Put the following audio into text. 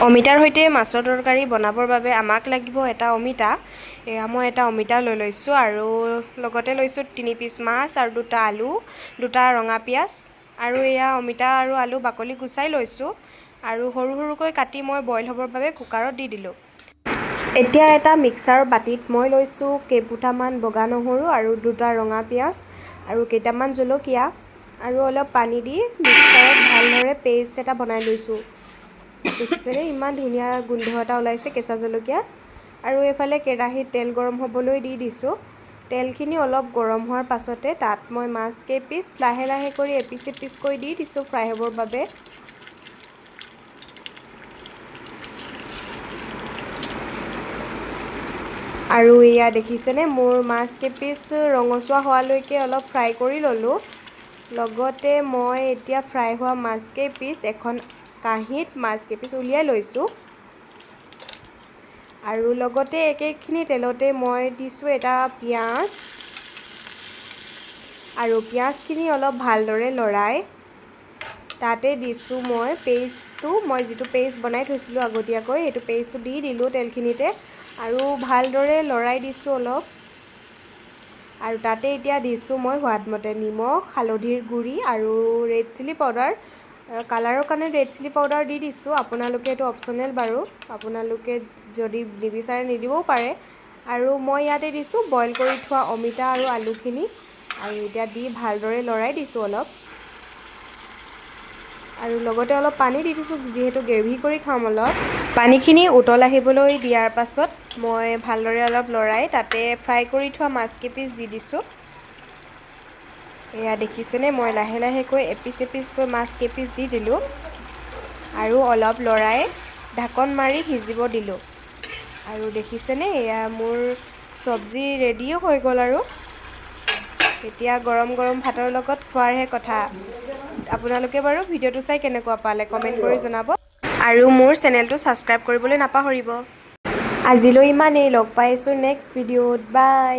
অমিতাৰ সৈতে মাছৰ তৰকাৰী বনাবৰ বাবে আমাক লাগিব এটা অমিতা। এয়া মই এটা অমিতা লৈ লৈছোঁ আৰু লগতে লৈছোঁ 3 পিচ মাছ আৰু দুটা আলু, দুটা ৰঙা পিঁয়াজ। আৰু এয়া অমিতা আৰু আলু বাকলি গুচাই লৈছোঁ আৰু সৰু সৰুকৈ কাটি মই বইল হ'বৰ বাবে কুকাৰত দি দিলোঁ। এতিয়া এটা মিক্সাৰৰ বাতিত মই লৈছোঁ কেইমুঠামান বগা নহৰু আৰু দুটা ৰঙা পিঁয়াজ আৰু কেইটামান জলকীয়া আৰু অলপ পানী দি মিক্সাৰত ভালদৰে পেষ্ট এটা বনাই লৈছোঁ। দেখিছেনে, ইমান ধুনীয়া গোন্ধ এটা ওলাইছে কেঁচা জলকীয়াৰ। আৰু এইফালে কেৰাহীত তেল গৰম হ'বলৈ দি দিছোঁ। তেলখিনি অলপ গৰম হোৱাৰ পাছতে তাত মই মাছ কেইপিচ লাহে লাহে কৰি এপিচ এপিচকৈ দি দিছোঁ ফ্ৰাই হ'বৰ বাবে। আৰু এয়া দেখিছেনে, মোৰ মাছ কেইপিচ ৰঙচুৱা হোৱালৈকে অলপ ফ্ৰাই কৰি ল'লোঁ। লগতে মই এতিয়া ফ্ৰাই হোৱা মাছ কেইপিচ এখন কাঁহীত মাছ কেইপিচ উলিয়াই লৈছোঁ। আৰু লগতে একেখিনি তেলতে মই দিছোঁ এটা পিঁয়াজ আৰু পিঁয়াজখিনি অলপ ভালদৰে লৰাই তাতে দিছোঁ মই পেষ্টটো। মই যিটো পেষ্ট বনাই থৈছিলোঁ আগতীয়াকৈ, সেইটো পেষ্টটো দি দিলোঁ তেলখিনিতে আৰু ভালদৰে লৰাই দিছোঁ অলপ। আৰু তাতে এতিয়া দিছোঁ মই সোৱাদমতে নিমখ, হালধিৰ গুড়ি আৰু ৰেড চিলি পাউডাৰ। কালাৰৰ কাৰণে ৰেড চিলি পাউডাৰ দি দিছোঁ। আপোনালোকে এইটো অপশ্যনেল বাৰু, আপোনালোকে যদি নিবিচাৰে নিদিবও পাৰে। আৰু মই ইয়াতে দিছোঁ বইল কৰি থোৱা অমিতা আৰু আলুখিনি আৰু এতিয়া দি ভালদৰে লৰাই দিছোঁ অলপ আৰু লগতে অলপ পানী দি দিছোঁ, যিহেতু গ্ৰেভি কৰি খাম অলপ। পানীখিনি উতল আহিবলৈ দিয়াৰ পাছত মই ভালদৰে অলপ লৰাই তাতে ফ্ৰাই কৰি থোৱা মাছ কেইপিচ দি দিছোঁ। এয়া দেখিছেনে, মই লাহে লাহেকৈ এপিচ এপিচকৈ মাছ কেইপিচ দি দিলোঁ আৰু অলপ লৰাই ঢাকন মাৰি সিজিব দিলোঁ। আৰু দেখিছেনে, এয়া মোৰ চব্জি ৰেডিও হৈ গ'ল আৰু এতিয়া গৰম গৰম ভাতৰ লগত খোৱাৰহে কথা। আপোনালোকে বাৰু ভিডিঅ'টো চাই কেনেকুৱা পালে কমেণ্ট কৰি জনাব আৰু মোৰ চেনেলটো ছাবস্ক্ৰাইব কৰিবলৈ নাপাহৰিব। আজিলৈ ইমানেই, লগ পাইছোঁ নেক্সট ভিডিঅ'ত। বাই।